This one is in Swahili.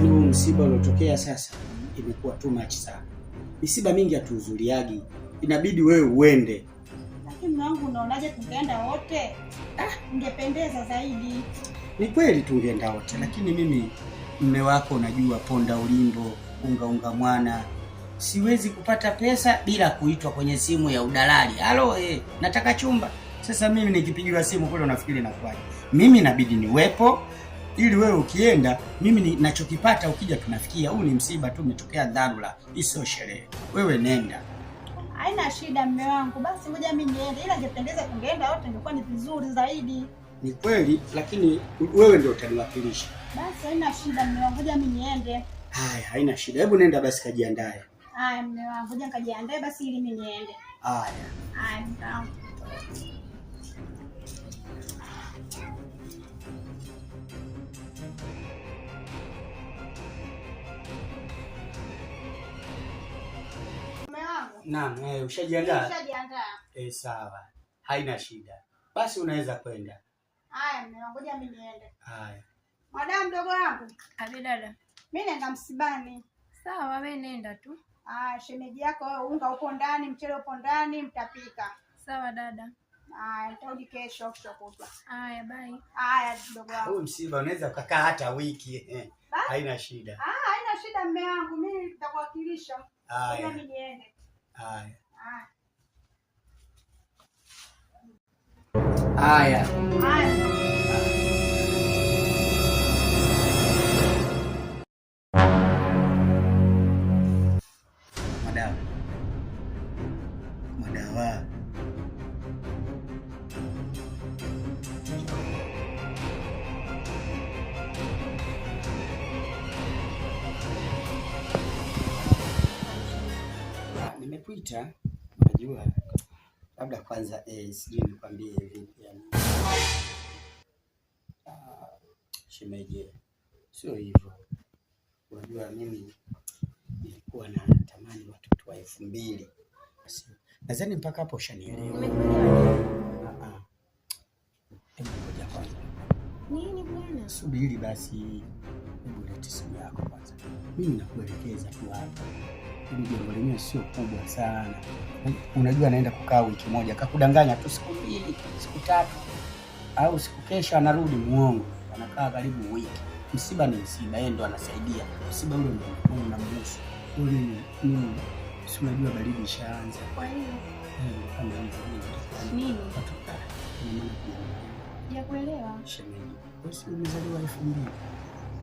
Yaani huu msiba uliotokea sasa imekuwa too much sana. Misiba mingi hatuhudhuriagi, inabidi wewe uende. Lakini mume wangu, unaonaje tungeenda wote? Ah, ingependeza zaidi. Ni kweli tungeenda wote, lakini mimi mme wako, unajua ponda ulimbo, unga unga mwana, siwezi kupata pesa bila kuitwa kwenye simu ya udalali. Halo, nataka chumba. Sasa mimi nikipigiwa simu kule, unafikiri nakuwaje? Mimi inabidi niwepo ili wewe ukienda, mimi ninachokipata ukija tunafikia. Huu ni msiba tu, umetokea dharura, hii sio sherehe. Wewe nenda. Haina shida mume wangu, basi ngoja mimi niende, ila ingependeza tungeenda wote, ingekuwa ni vizuri zaidi. Ni kweli, lakini wewe ndio utaniwakilisha. Basi haina shida mume wangu, ngoja mimi niende. Haya, haina shida. Hebu nenda basi, kajiandae. Haya mume wangu, ngoja nikajiandae basi ili mimi niende. Haya. Haya mume wangu. Mume wangu, Naam, ushajiandaa? nishajiandaa. Sawa, haina shida. Basi unaweza kwenda. Haya mume wangu, ngoja mimi niende. Haya. Madamu mdogo wangu, Abi dada. mimi naenda msibani. Sawa, we nenda tu. Ah, shemeji yako wewe, unga upo ndani, mchele upo ndani, mtapika. Sawa dada. Haya, nitarudi kesho kesho kutwa. Haya, bye. Haya mdogo wangu. Huu msiba unaweza ukakaa hata wiki. Basi. Haina shida. Ah, haina shida mume wangu, mimi nitakuwakilisha. Ngoja Haya. mimi niende. Haya. Haya. Haya. Haya. Madawa. Madawa. Nimekuita, unajua labda kwanza sijui nikwambie vipi yani. Ah, shemeji, sio hivyo. Unajua mimi nilikuwa na tamani watoto wa 2000. Nadhani mpaka hapo ushanielewa. Nimekuelewa. Ah, ah. Hebu ngoja kwanza. Nini bwana? Subiri basi, hebu lete simu yako kwanza. Mimi nakuelekeza tu hapa. Hili jambo lenyewe sio kubwa sana. Unajua anaenda kukaa wiki moja, kakudanganya tu siku 2, siku 3 au siku kesho anarudi. Muongo, anakaa karibu wiki. Msiba ni msiba, yeye ndo anasaidia. Msiba ule ndio unamhusu. Mimi si unajua baridi ishaanza. Kwa hiyo Kama hivyo mimi nataka nini? watu, ina maana kuna Sijakuelewa. shemeji. Wewe si umezaliwa 2000?